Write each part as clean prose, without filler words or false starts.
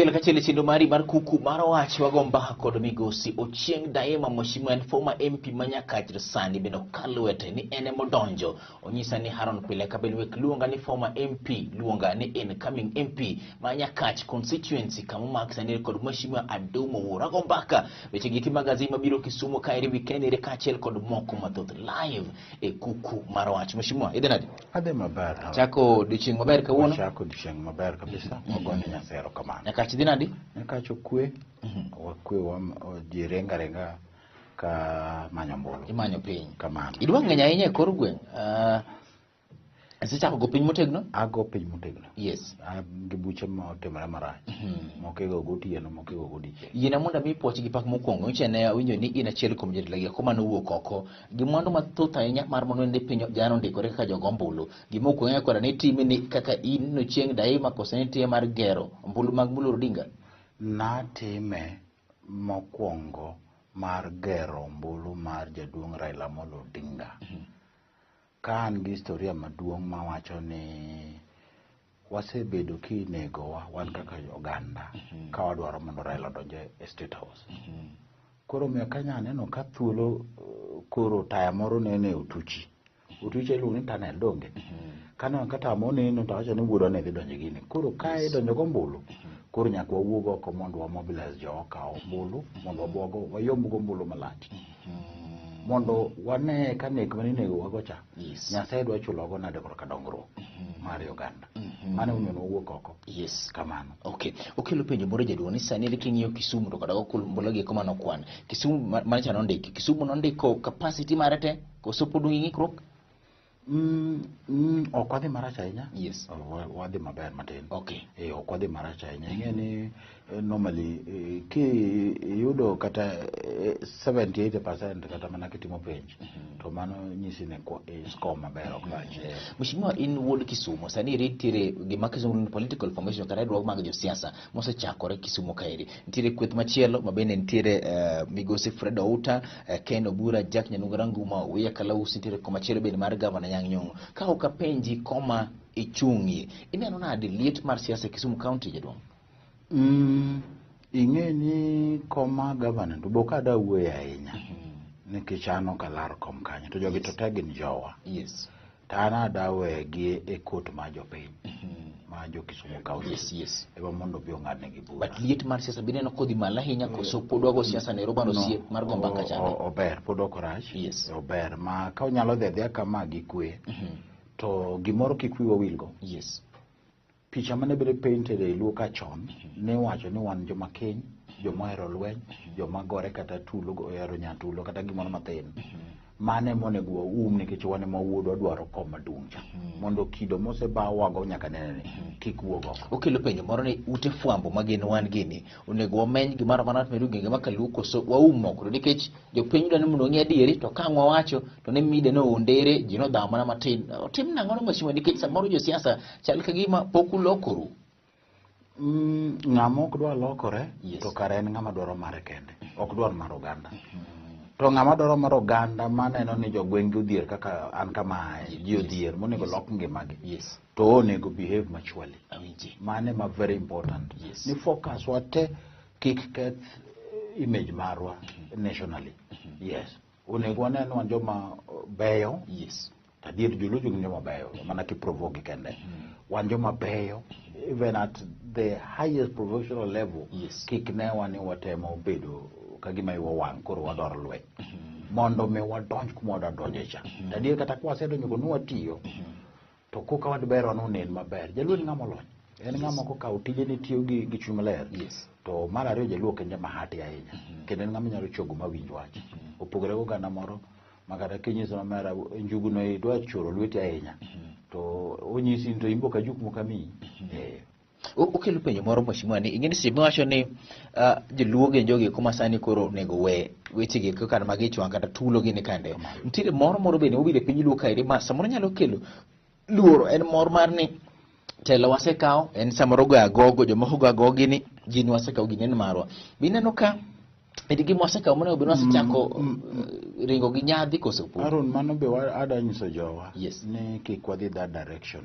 Achiel kachiel e chenro mari mar kuku mar wach wago mbaka kod migosi Ochieng Daima, mheshimiwa en former MP ma Nyakach to sani bende okal lwete ni en emodonjo. Onyisa ni Haron pile ka pile wek luonga ni former MP, luonga ni incoming MP ma Nyakach constituency kama omak sani kod mheshimiwa Adumo Wuor. Wago mbaka weche giki magazine mabiro Kisumu kaeri weekend ere kaachiel kod moko mathoth live e kuku mar wach. Mheshimiwa, idhi nade? Adhi maber. Haron. Chako odiochieng' maber kawuono. Wachako odiochieng' maber kabisa. Wagone Nyasaye erokamano. Nyakach dhi nade? Nyakach okwe. Wakwe wa ji ringa ringa ka manyo ombulu. Imanyo piny. Kamano. Idwa ng'eny ahinya e kor gweng'. Isechako go piny motegno? Ago piny motegno. Yes. An gi buche motimore marach. Moko igo gotieno, moko igo godiechieng'. Yiena mondo ami puoch gi pak mokwongo. Nyocha ne awinjo ni in achiel kuom jotelo gi eko mane owuok oko gi mwandu mathoth ahinya mar mondo ni piny jano ondikore kaka jogo ombulu. Gima ok ong'eyo koda ni itime ni kaka in Ochieng' Daima koso ni itime mar gero ombulu mag Mulu Odinga? Natime mokwongo mar gero ombulu mar jaduong' Raila Amolo Odinga. Ka an gi historia maduong' mawacho ni wasebedo kinegowa wan kaka oganda ka wadwaro mondo Raila odonj e State House. Koro omiyo kanya aneno ka thuolo koro taya moro neno e otuchi. Otuchi iluongo ni tunnel donge? Kaneno ka taya moro neno to awacho ni wuodwa ne dhi donjo e gini. Koro ka idonjo gombulu, koro nyaka wawuog oko mondo wa mobilize jowa okaw ombulu mondo wabwogo wayomb gombulu malach. Mondo wane ka nek mane inegowa go cha, Nyasaye dwa chulogo nade korka dongruok mar oganda. Mano emomiyo nwawuok oko. Kamano. Okay. Okelo penjo moro jaduong' ni sani king'iyo Kisumu to kata ombulu gi eko mane okwan. Kisumu mane cha nondiki. Kisumu nondiko capacity mare te koso pod un gi ng'ikruok? Ok wadhi marach ahinya. Wadhi maber matin. Ok wadhi marach ahinya. Ing'e ni normally kiyudo kata 70-80% kata mana kitimo penj to mano nyisi ni score maber ok rach. Mheshimiwa, in wuod Kisumu, sani eri nitiere gima Kisumu ni political formation kata riwruok mag josiasa mosechakore Kisumu kaeri. Nitiere kweth machielo ma bende nitiere migosi Fred Outa, Ken Obura, Jack Nyanunga Ranguma, Owiya Kalausi, nitiere komachielo bende mar gavana Anyang' Nyong'o. Ka ok apenji koma ichung'ie, ineno nade liet mar siasa e Kisumu County jaduong'? Ing'e ni koma gavana to bok ada wuoye ahinya nikech an ok alar kom kanyo to jogi to te gin jowa. To an ada wegi e kot mar jopiny ma jo Kisumu County. Ema mondo obi ong'adnegi bura. But liet mar siasa be ineno kodhi malo ahinya koso pod wago siasa nero mar osiep mar go mbaka chande? Ober, pod ok orach. Ober ma ka onyalo dhi adhiya kama gi kwe to gimoro kik wiwa wilgo. Picha mane bedo painted ei Luo ka chon ne wacho ni wan joma keny, joma ohero lweny, joma gore kata tulo, ohero nyatulo kata gimoro mathin. Mano ema onego waum nikech wan ema wuodwa dwaro kom maduong' cha. Mondo kido mosebawago nyaka nene ni kik wuog oko. Okelo penjo moro ni ute fwambo ma gin wan gini onego wameny gimoro amora medo gwenge ma kaluo koso waum moko to nikech jopiny dwa ni mondo ong'e adieri to ka ang' wawacho to ne mide no ondere ji nodhawo mana matin. Otim nang'o no mheshimiwa nikech samoro josiasa chal ka gima pok ulokoru. Ng'ama ok dwa lokore to kare en ng'ama dwaro mare kende, ok dwar mar oganda. To ng'ama dwaro mar oganda maneno ni jogweng' gi odhier kaka an kama aye, ji odhier monego lok ngimagi. To onego behave maturely. Mano ema very important. Ni focus wa te kik keth image marwa nationally. Yes. Onego wane ni wan joma beyo. Adier joluo gin joma beyo mana kiprovoke kende. Wan joma beyo even at the highest professional level. Kik newa ni watemo bedo ka gima iwa wang' koro wadwaro lweny. Mondo mi wadonj kuma wadwa donje cha. Adier kata ka wasedonjo go nwatiyo to koka wadberwa nonen maber. Jaluo en ng'ama olony. En ng'ama kokawo tije ni tiyo gi chuny maler. To mar ariyo jaluo ok en jama hati ahinya. Kendo en ng'ama nyalo chogo mawinj wach. Opogore gi oganda moro ma kata kinyiso omera njugu no idwa choro lweti ahinya. To onyisi ni to in be ok ajuk mok amiyi. Okelo penjo moro mheshimiwa ni ing'e ni seche miwacho ni joluo gin jogi eko ma sani koro onego we wechegi eko kata mag ich wang' kata tulo gini kande. Nitiere mor moro bende mobiro e piny luo kaeri ma samoro nyalo kelo luoro en mor mar ni telo wasekawo en samoro goyo agogo jomoko goyo agogo gini gini wasekawo gini en marwa. Be ineno ka en gima wasekawo monego bed ni wasechako ringo gi nyadhi koso pod? Aaron, mano be ada nyiso jowa ni kik wadhi that direction.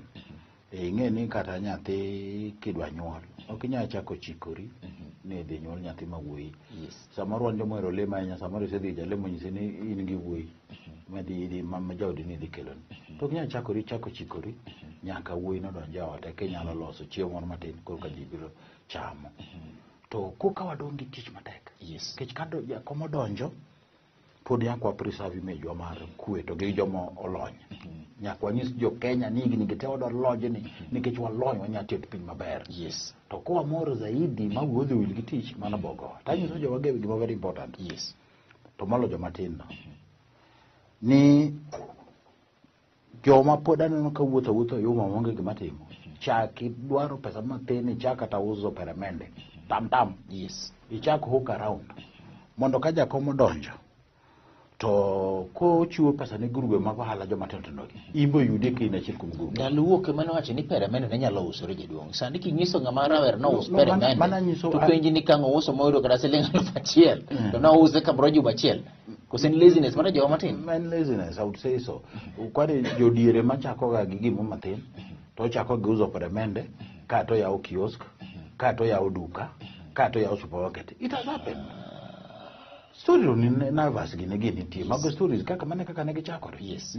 Ing'e ni kata nyathi kidwa nyuol, ok inyal chako chikori ni idhi nyuol nyathi ma wuoyi. Samoro wan joma ohero lemo ahinya, samoro isedhi jalemo onyisi ni in gi wuoyi madhi idhi ma jaodi ni dhi keloni. To ok inyal chakori chako chikori nyaka wuoyi nodonj e ot eka inyalo loso chiemo moro matin korka ji biro chamo. To koka wadong' gi tich matek. Nikech ka jakom odonjo, pod nyaka wa preserve image wa mar kwe to gi joma olony. Nyaka wanyis jo Kenya ni higni gi te wadwaro lojni nikech walony wanyalo tiyo piny maber. To ka wamor zaidi ma wiwa odhi wil gi tich, mano bogowa. To anyiso jowa gima very important. To molo joma tindo. Ni joma pod aneno ka wuotho awuotha oyuma maonge gima timo. Chak idwaro pesa matin ichak kata uso peremende. Tam tam. Ichak hook around. Mondo ka jakom odonjo to kochiwo pesa ne grube mag ohala joma tindo tindo gi, in be oyudie ka in achiel kuom grube. Ndalo wuok ema nowacho ni peremende ne nyalo usore jaduong'. Sani kinyiso ng'ama rawer nous No, no, mana- peremende mana nyiso- to penji ni kang' ouso moyudo kata siling 1000 to nouse kamoro juma achiel. Koso en laziness mar jowa matin? En laziness, I would say so. Kwani jodiere machako ga gi gimo matin to ochako gi uso peremende, kae to oyawo kiosk, kae to oyawo duka, kae to oyawo supermarket. It has happened. Story ni Naivas gini gi nitie. Mago stories kaka mane kaka ne gichakore. Yes.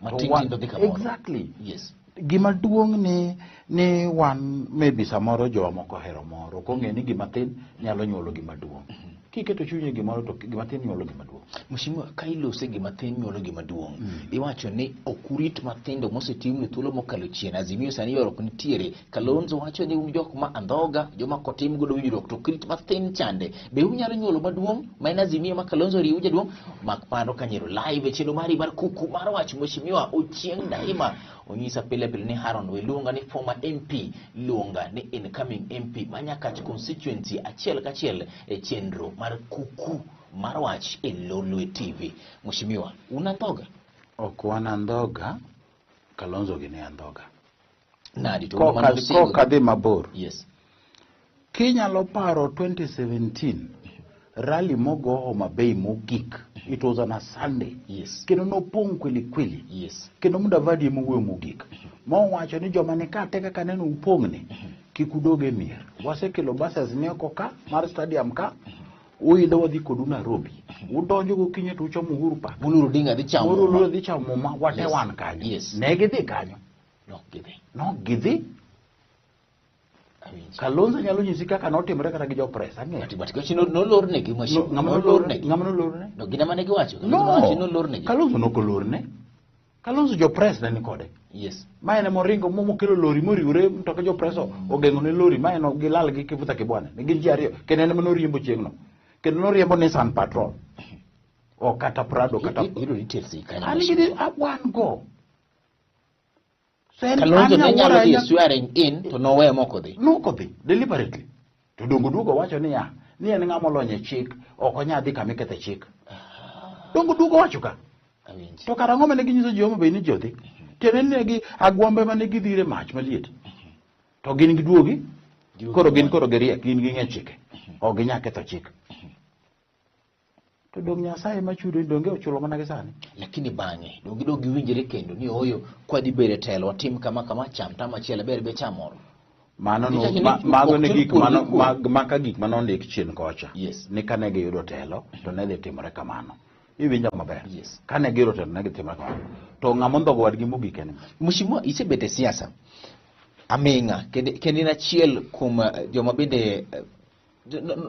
Matin To tin to dhi kamoro. Exactly. Gima Gima duong' ni wan maybe samoro jowa moko ohero moro, ok ong'e ni gima thin nyalo nyuolo gima duong'. Kiketo chunyi e gimoro to gima thin nyuolo gima duong'. Mheshimiwa, ka ilose gima thin nyuolo gima duong', iwacho ni ok urit mathindo mosetimne thuolo mokalo chien. Azimio sani ywaruok nitiere. Kalonzo wacho ni un jok ma andhoga, joma kotim godo winjruok to ok rit mathin chande. Be unyalo nyuolo maduong' ma en Azimio ma Kalonzo oriwu jaduong'? Mak paro kanyero live e chenro mari mar kuku mar wach. Mheshimiwa Ochieng' Daima onyisa pile pile ni Haron we luonga ni former MP, luonga ni incoming MP ma Nyakach constituency achiel kachiel e chenro mar kuku mar wach e Lolwe TV. Mheshimiwa, un andhoga? Ok wan andhoga, Kalonzo gi ni andhoga. Nadi to un mane osingo Koka dhi mabor. Kinyalo paro 2017 rally mogo Homa Bay mogik, it was on a Sunday. Kendo nopong' kweli kweli. Kendo Mudavadi ema owuoyo mogik. Mowacho ni joma ni ka te kaka neno upong'ni, kik udog e mier. Wasekelo buses ni oko ka mar stadium ka, uidho wadhi kodu Nairobi. Udonjo gokinyi to uchomo Uhuru Park. Mulu Odinga dhi chamo Mulu muma. dhi chamo muma, wate wan kanyo. Ne gidhi kanyo. Nok gidhi. Nok gidhi. Kalonzo nyalo nyisi kaka notimore kata gi jopress, ang'eyo. But but nolornegi, mheshimiwa. No, ng'ama Nolornegi. Ng'ama nolorne? No, gin ema ne giwacho. No. Giwacho ni nolornegi. Kalonzo nok olorne. Kalonzo jopress ne ni kode. Ma en emoringo mokelo lori moriwore mtoka jopress ogeng'o ne lori ma en gilal gi Kivutha Kibwana. Ne gin ji ariyo. Kendo en ema noriembo chieng'no. Kendo noriembo Nissan Patrol. O kata Prado kata Iyudo details gi kanyo, An gi wan go. So en- Kalonzo an ne nyalo awuoro dhi ahinya- swearing in to noweyo mok odhi. Nok odhi deliberately. To dongo duogo wacho niya, ni en ng'ama olony e chik, ok onyal dhi kama ikethe chik. Dongo duogo wacho ka. To kara ang'o mane ginyiso ji Homa Bay ni ji odhi? Tiende ni ne gi agwambe mane gidhire mach maliet. To gin giduogi, koro gin koro giriek, gin ging'e chike. Ok ginyal ketho chik. To dong Nyasaye machudo donge ochulo mana gi sani. Lakini bang'e dong gidog giwinjre kendo ni ooyo kwadhi bedo e telo watim kama kama, cham tam achiel aber be cham moro. Mano no, Nikech ni mago ok ne chul gik kuor mano, gi kuor. mag, maka gik mane ondik chien kocha. Ni kane giyudo telo to ne dhi timore kamano. Iwinjo maber. Kane giyudo telo ne dhi timore kamano. To ng'ama ondhogo wadgi mogik en ng'a? Mheshimiwa, isebet e siasa aming'a kendo in achiel kuom joma bende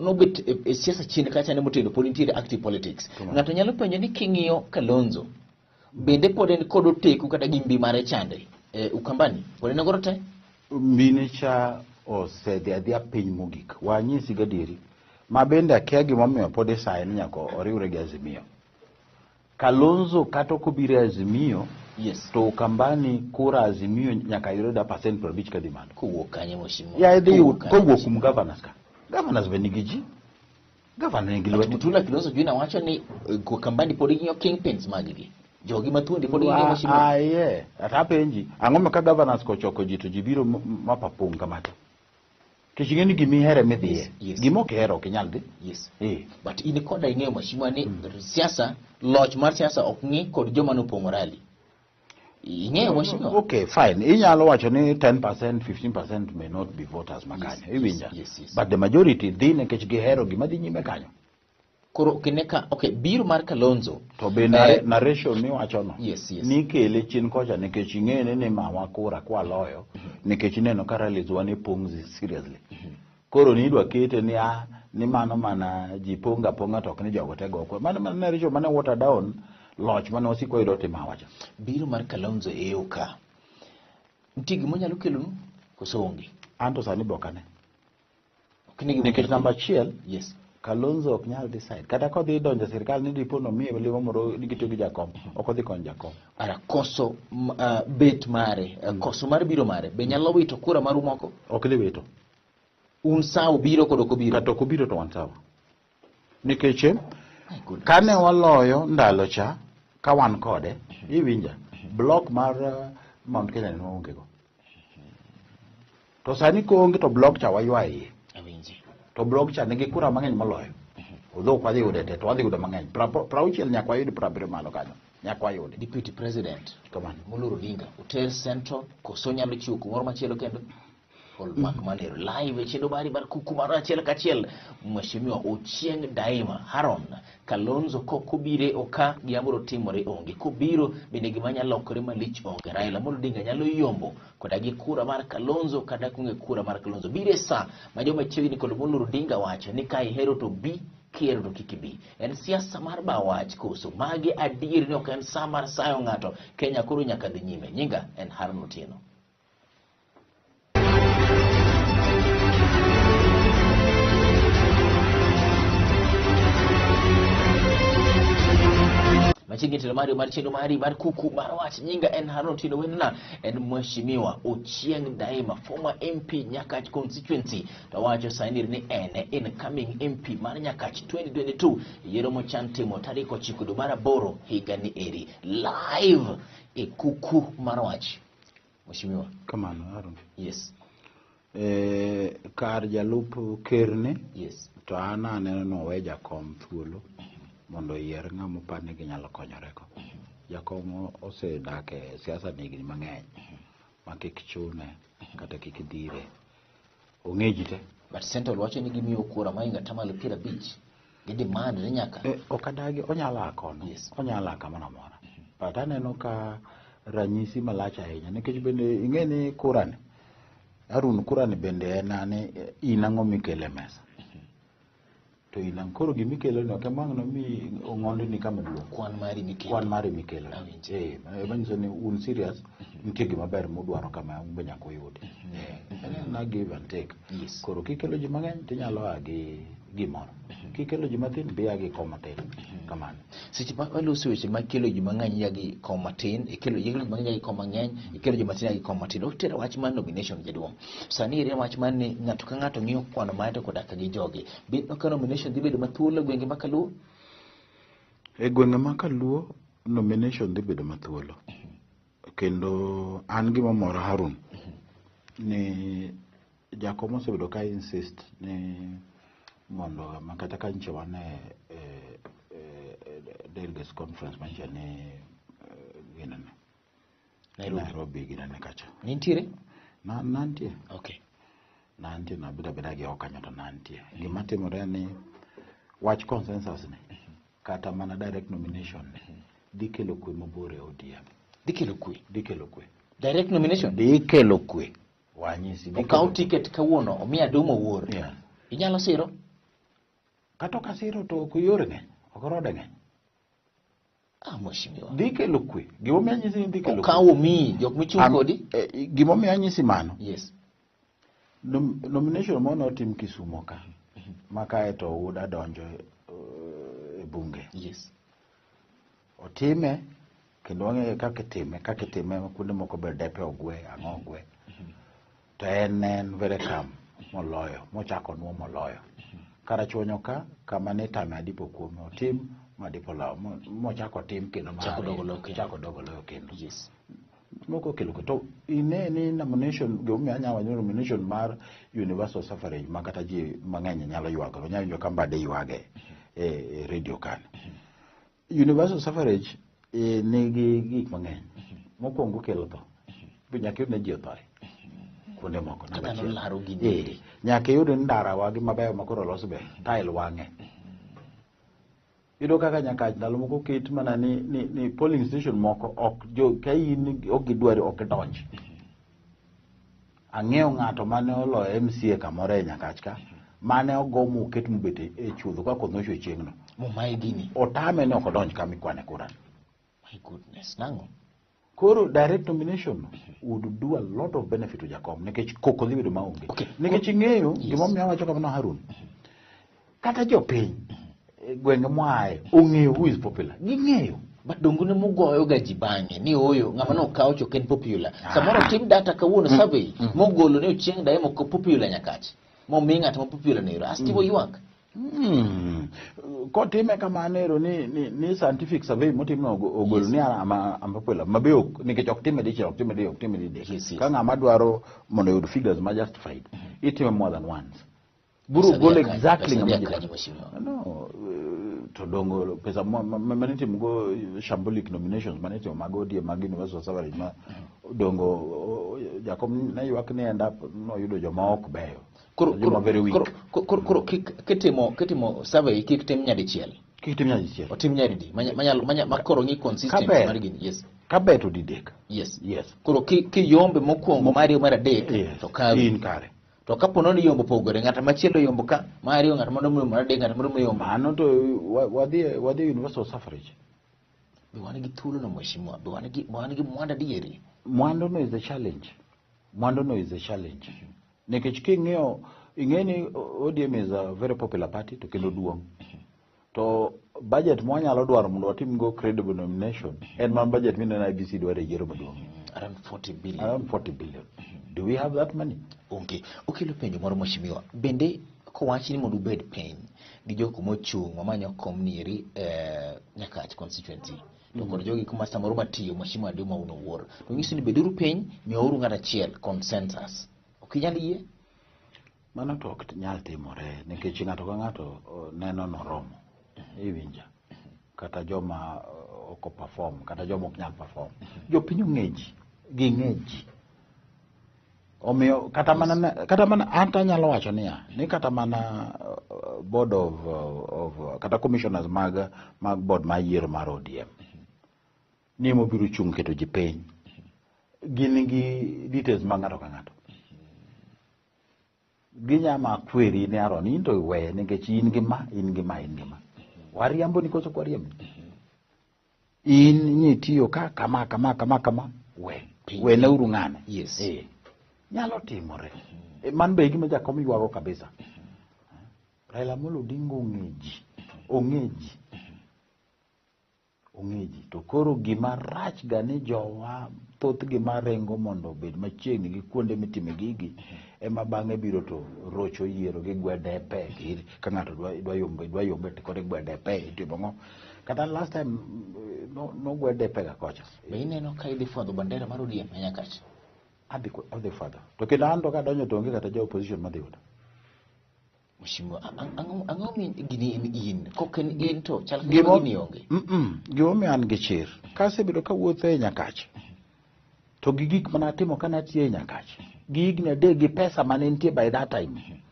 nobet e siasa chien kacha ne motelo pod nitiere active politics. Ng'ato nyalo penjo ni king'iyo Kalonzo bende pod en kod oteku kata gi mbi mare chande e Ukambani pod en godo te? Mbine cha osedhi adhiya piny mogik. Wanyisi gadieri. Ma bende akia gimomiyo pod isaye ni nyaka oriwre gi Azimio. Kalonzo kata ok obiro e Azimio, to Ukambani kura Azimio nyaka yud percent 50 kadhi malo. Kowuok kanye mheshimiwa? Ya idhi yud Kowuok kanye? kowuok kuom governors ka. Governors be nigi ji. Governor nigi But lwete. Mutula Kilonzo Junior wacho ni Ukambani pod ging'iyo kingpins mag gi. Jogi mathuondi pod ging'iyo mheshimiwa. Aye, ata apenji, ang'o ma ka governors kochoko ji to ji biro mapapong' kamano? Nikech ing'e ni gima ihero ema idhiye. Gima ok ihero ok inyal dhi. But in koda ing'eyo mheshimiwa ni siasa, loch mar siasa ok ng'i kod joma nopong'o rally. Ing'eyo mheshimiwa? Okay, fine. Inyalo wacho ni 10%, 15% may not be voters makanyo. Iwinja? Yes. But the majority dhi nikech gihero gima dhi nyime kanyo. Koro kineka, okay, biro mar Kalonzo. To be narration miwacho no. Yes. Nikele chien kocha nikech ing'ene ni mawa kura kwaloyo nikech ineno ka rallies wan e pong' seriously. Koro ni idwa kete ni ni mano mana ji pong' apong'a to ok ni jogo te go kura. Mano mana narration mane water down loch mane wasiko yudo timo awacha. Biro mar Kalonzo e yo ka. Nitie gima onyalo kelonu koso onge? An to sani be ok ane. Ok ni gima Nikech onyalo namba kelonu. achiel, Yes. Kalonzo ok nyal decide. Kata kodhi donjo e sirkal ni dipo nomiye lemo moro ni gitiyo gi jakom, ok odhi konyo jakom. Ara koso bet mare, koso mar biro mare, be nyalo wito kura maru moko? Ok dhi wito. Un sawa obiro kod ok obiro? Kata ok obiro to wan sawa. Nikech My goodness. kane waloyo ndalo cha, ka wan kode, iwinja, block mar Mount Kenya ne waonge go. To sani koonge to block cha waywa iye. Awinji. To block cha nigi kura mang'eny moloyo. Although ok wadhi yude te, to wadhi yudo mang'eny. 60 nyaka wayud 70 malo kanyo. Nyaka wayudi. Deputy President Kamano. Moluor Odinga, oter Central, koso nyalo chiwo kumoro machielo kendo? Ol mak manero live e chenro mari mar kuku mar achiel kachiel. Mheshimiwa Ochieng' Daima Haron Kalonzo kok obire oka gima biro timore onge. Kobiro bende gima nyalo lokore malich onge. Raila Amolo Odinga nyalo yombo koda gi kura mar Kalonzo kata kuonge kura mar Kalonzo. Biro e sa ma joma chiegni kod Moluor Odinga wacho ni ka ihero to bi, kihero to kik ibi. En siasa mar bawach koso? Magi adier ni ok en sa mar sayo ng'ato. Kenya koro nyaka dhi nyime. Nyinga en Haron Otieno. Machiegni telo mari mar chenro mari mar kuku mar wach. Nyinga en Haron Otieno, wendona en Mheshimiwa Ochieng' Daima, former MP Nyakach constituency. To wacho sani ni en incoming MP mar Nyakach 2022, yiero mochan timo tarik 9 dwe mar 8 higa ni eri. Live e kuku mar wach. Mheshimiwa. Kamano, Haron. Yes. Kar jalup kerne, Yes. to an aneno ni owe jakom thuolo mondo oyier ng'ama opar ni ginyalo konyorego. Jakom osedak e siasa higni mang'eny ma kik chune kata kik dhire. Ong'e ji te. But Central wacho ni gimiyo kura mohingo atamalo 50. Gi demand ni nyaka. Ok adagi, onyalo a kono. Yes. Onyalo a kamoro amora. But aneno ka ranyisi malach ahinya nikech bende ing'e ni kura ni, Harun, kura ni bende en ani in ang'o mikelo e mesa. To in ang' koro gimikelo ni ok ema ang' nomi ong'ondni kama duong'. Kwan mari mikelo. Kwan mari mikelo. Awinjo. Manyiso ni un serious, nitie gima ber mudwaro kama un be nyaka uyudi. En na give and take. Yes. Koro kikelo ji mang'eny tinyalo a gi gimoro. Kikelo ji mathin bi a gi kom matin. Kamano. Seche ma waloso weche mag kelo ji mang'eny ya gi kom matin, ikelo ji mang'eny ya gi kom mang'eny, ikelo ji matin ya gi kom matin. Ok tero wach mar nomination jaduong'. Sani ere wach mar ni ng'ato ka ng'ato ng'iyo kwano mare to koda ka gi jogi. Be ka nomination dhi bedo mathuolo e gwenge ma Kaluo? E gwenge ma Kaluo nomination dhi bedo mathuolo. Kendo an gima mora Harun ni jakom osebedo ka insist ni mondo kata ka nyicha wan e delegates conference manyicha ni ginene. Nairobi. Nairobi ginene kacha. Nintiere? Nantie. Okay. Nantie, nabedo abeda gi oko kanyo to nantie. Gima timore ni wach consensus ni kata mana direct nomination ni dhi kelo kwe mabor e ODM. Dhi kelo kwe? Dhi kelo kwe. Direct nomination? Dhi kelo kwe. Wanyisi, dhi Okaw kelo kwe. ticket kawuono, omiya Adumo Owuor. Yeah. Inyalo siro? Kata ok asiro to ok yore ng'eny, ok rode ng'eny. Mheshimiwa. Dhi kelo kwe. Gimomiyo anyisi ni dhi kelo kwe. Okaw omiyi, jok michung' kodi? Gimomiyo anyisi mano? Yes. Nomination moro notim Kisumo ka. Ma kae to Uda donjo e bunge. Yes. Otime kendo wang'eyo kaka itime, kaka itime kuonde moko be depe ogwe, ang'o ogwe. To en very calm moloyo, mochako nuo moloyo. Karachuonyo ka, kama ne tame adipo kuome otim, ma adipo lawo, mochako tim kendo mar Chako ariyo. dogo loyo kendo. Chako dogo loyo kendo. Yes. Moko kelo kwe. To ine ni nomination, gimomiyo anyalo wacho ni nomination mar universal suffrage ma kata ji mang'eny nyalo ywago, nyalo winjo ka mbade ywage e radio kanyo. Universal suffrage nigi gik mang'eny. Mokwongo okelo tho. Nyaka iyud ne ji othoe. Kuonde moko. Namba achiel. Nyaka iyud ni ndarawa gi mabeyo ma koro olos be, tile wang'e. Iyudo kaka Nyakach ndalo moko oket mana ni polling station moko ok jo ka in ok gidwari ok idonj. Ang'eyo ng'ato mane oloyo MCA kamoro e Nyakach ka, mane ogo moket mobet e chuodho ka koth nochwe chieng'no. Momaye gini. Otame ni ok odonj kama ikwane kura. My goodness, nang'o? Koro direct nomination would do a lot of benefit to Jakom nikech koko dhi bedo maonge. Okay. Nikech ing'eyo gimomiyo awacho kamano Harun. Kata jopiny gwenge moaye ong'eyo who is popular. Ging'eyo. But dongo ne mugoyo ga ji bang'e ni oyo ng'ama nokawo to ok en popular. Samoro tim data kawuono survey mogolo ni Ochieng Daima ok popular Nyakach. Momi ng'at ma popular ne ero. Asti ywak. Kotime kamano ero ni scientific survey motimno ogolo ni am popular mabe ok nikech ok time dichiel ok time diriyo ok time didek. Ka ng'ama dwaro mondo oyud figures ma justified itime more than once. Biro golo exactly ng'ama ji dwaro. No, to dongo pesa manitimo go shambolic nominations manitimo mag ODM mag universal suffrage ma dongo Jakom ne ywak ni end up noyudo joma ok beyo. Koro very weak. Koro kitimo survey kik tim nyadichiel. Kik tim nyadichiel. Otim nyadidi manyalo makoro ng'i consistency mar gini. Yes. Kaber to didek. Yes. Yes. Koro kiyombe mokwongo mar ariyo mar adek to kawi. In kare. To kapo ni yombo pogore ng'at machielo yombo ka mar ariyo ng'at moro mar adek ng'at moro yombo. Mano to wadhi universal suffrage. Be wan gi thuolo no mheshimiwa, be wan gi mwandu adieri. Mwandu no is the challenge. Mwandu no is the challenge. Nikech king'iyo ing'e ni ODM is a very popular party to kendo duong'. To budget mwanyalo dwaro mondo watim go credible nomination en man budget mineno IEBC dwaro e yiero maduong'. Around 40 billion. Around 40 billion. Do we have that money? Onge. Okelo penjo moro mheshimiwa. Bende kowach ni mondo ubed piny gi jok mochung' mamanyo kom nieri Nyakach constituency. To kod jogi kuma samoro matiyo mheshimiwa Aduma un owuor. To nyiso ni beduru piny, miwauru ng'at achiel consensus. Ok inyal yie? Mano to ok nyal timore nikech ng'ato ka ng'ato neno noromo. Iwinja. Kata joma ok perform, kata joma ok nyal perform. Jopiny ong'e ji, ging'e ji. Omiyo kata mana an to anyalo wacho niya, ni kata mana board of kata commissioners mag board mar yiero mar ODM ni mobiro chung' keto ji piny. Gin gi details mag ng'ato ka ng'ato. Ginyama kweri ni Aaron in to iweye nikech in gi ma, in gi ma, in gi ma. Wariambo ni koso ok wariambo? In nitiyo ka kama kama kama kama we. Weneuru ng'ane. Yes. Nyalo timore. Man be gima Jakom ywago kabisa. Raila Amolo Odinga ong'e ji. Ong'e ji. Ong'e ji. To koro gima rach ga ni jowa thothgi maringo mondo obed machiegni gi kuonde mitime gigi ema bang'e biro to rocho yiero gi gwe depe ka ng'ato dwa yombe to koro igwe depe itimo ang'o. Kata last time nogwe depe ga kocha. Be ineno ka idhi fwadho bandera mar ODM e Nyakach? Adhi fwadho. To kendo an to kadonjo to onge kata ja opposition madhi yudo. Mheshimiwa, ang'o mi gini en in? Kok en in to chal ka gima gini onge. Gimomiyo an gi chir. Kasebedo kawuotho e Nyakach to gi gik mane atimo kane atiyo e Nyakach gi higni adek gi pesa mane nitie by that time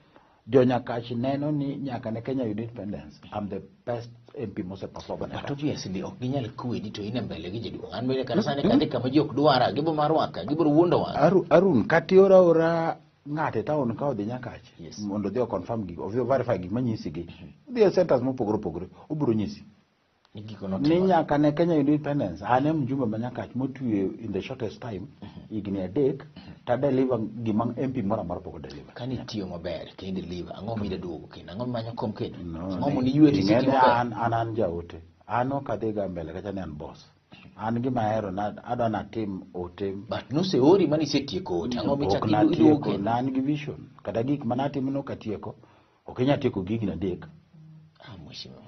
jo Nyakach neno ni nyaka ne Kenya yud independence I'm the best MP mose perform. But obviously ok ginyal kwedi to in e mbele gi jaduong'. An bende kata sani kadhi kama ji ok dwara, gibiro mar rwaka, gibiro wuondo wang'a. Arun, kata ioro aora ng'ato e town ka odhi Nyakach mondo odhi o confirm gik, odhi o verify gik manyisi gi. Odhi e centers mopogore opogore, obiro nyisi. Ni nyaka ne Kenya yud independence, an e mjumbe ma Nyakach motiyo in the shortest time, higni adek, ta deliver gima MP moro amora pok odeliver. Kane itiyo maber, kendo deliver, ang'o mida duogo kendo? Ang'o mimanyo kom kendo? Ang'o mondo iywe to isetiyo maber? An jaote. An ok adhi ga mbele kacha ni an boss. An gima ahero adwa natim ote. But noseori mane isetieko ote, ang'o michako iduogo kendo? An gi vision, kata gik mane atimo nok atieko, ok inyal tieko gigni adek.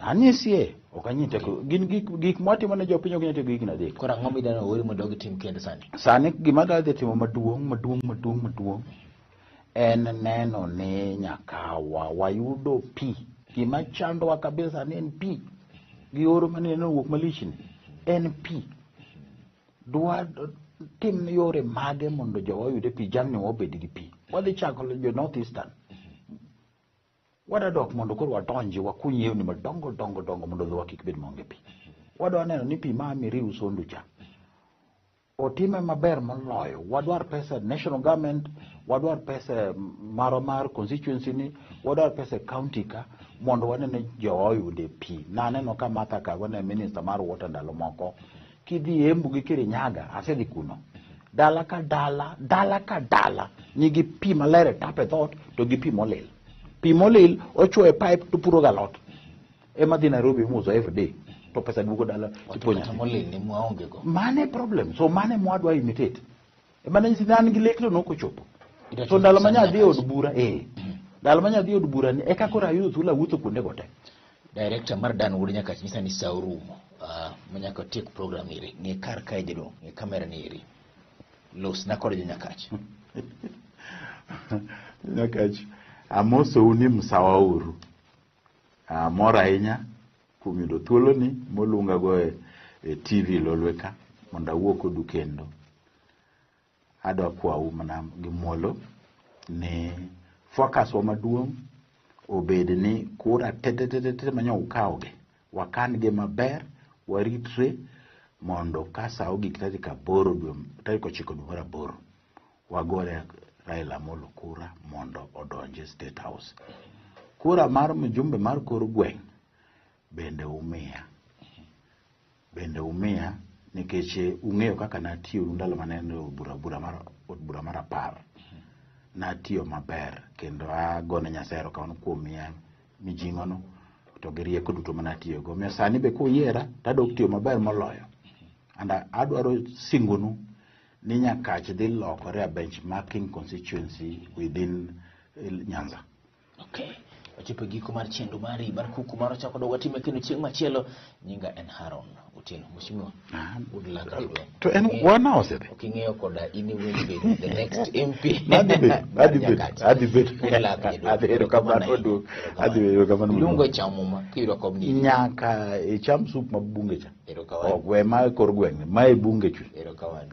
Anyisie, ok anyal tieko. Gin gik mwatimo ne jopiny ok inyal tieko gigni adek. Koro ang'o midwa ori mondo gitim kendo sani? Sani gima adwa dhi timo maduong' maduong' maduong' maduong' en neno ni nyaka wayudo pi. Gima chandowa kabisa ni en pi. Gi oro mane owuok malich ni en pi. Dwa Watim yore mage mondo jowa oyude pi, jamni wa obed gi pi. Wadhi chako jo North Eastern. Wadwa dok mondo koro wadonji wakuny yewni madongo dongo dongo mondo dhowa kik bed maonge pi. Wadwa neno ni pi ma Miriu Sondu cha otime maber moloyo. Wadwar pesa national government, wadwar pesa marwa mar constituency ni, wadwar pesa e county ka mondo wane ni jowa oyude pi. Naneno ka Martha Karua ne minister mar water ndalo moko. Kidhi Embu gi Kirinyaga, asedhi kuno. Dala ka dala, dala ka dala nigi pi maler e tap e dhoot to gi pi molil. Pi molil ochuoyo e pipe to puro galot. Ema dhi Nairobi iuso every day to pesa duogo dala tipuonjo Kata molil ni mwaonge go. Mane problem. So mane mwadwa imitate. Ema nyisi ni an gi lek to nok ochopo. Idwa So ndalo ma chopo nyadhi e od bura, ndalo ma nyadhi e od bura ni eka koro ayudo thuolo awuotho kuonde go te. Director mar Dan Wuod Nyakach nyisa ni sa orumo. Ma nyaka watiek program iri. Ng'i kar kae jaduong', ng'i kamera ni iri. Losna kod jo Nyakach. Nyakach, amosou ni msawa uru. Amor ahinya kuom yudo thuoloni moluongago e TV Lolwe ka mondo awuo kodu kendo. Adwa kwau mana gi muolo ni focus wa maduong' obed ni kura te te te te manyo ukawogi wakan gi maber, waritre mondo ka sa ogik tarik 8 dwe tarik 9 dwe mar 8 wagore Raila Amolo kura mondo odonj e State House. Kura mar mjumbe mar kor gweng' bende umiya. Bende umiya nikech ung'eyo kaka natiyo ndalo mane en e od bura mar 10. Natiyo maber kendo agone Nyasaye erokamano kuom miya mijing'ono to gi rieko duto mane atiyogo. Omiyo sani be kuyiera to adok tiyo maber moloyo. And adwaro singonu ni Nyakach dhi lokore a benchmarking constituency within Nyanza. Okay. Wachopo e giko mar chenro mari mar kuku mar ochako dog watime kendo chieng' machielo. Nyinga en Haron Otieno. Mheshimiwa, good luck jaduong'. To en wana osedhi. Ok ing'eyo koda in iwinj bedo the next MP. Adhi bedo, adhi bedo, adhi bedo. Good luck jaduong'. Adhi erokamano maduong'. Adhi bedo erokamano maduong'. Iluongo e chamo muma kiyudo kom ni. Nyaka icham sup ma bunge cha. Erokamano. Ok we ma e kor gweng', ma e bunge chwe. Erokamano.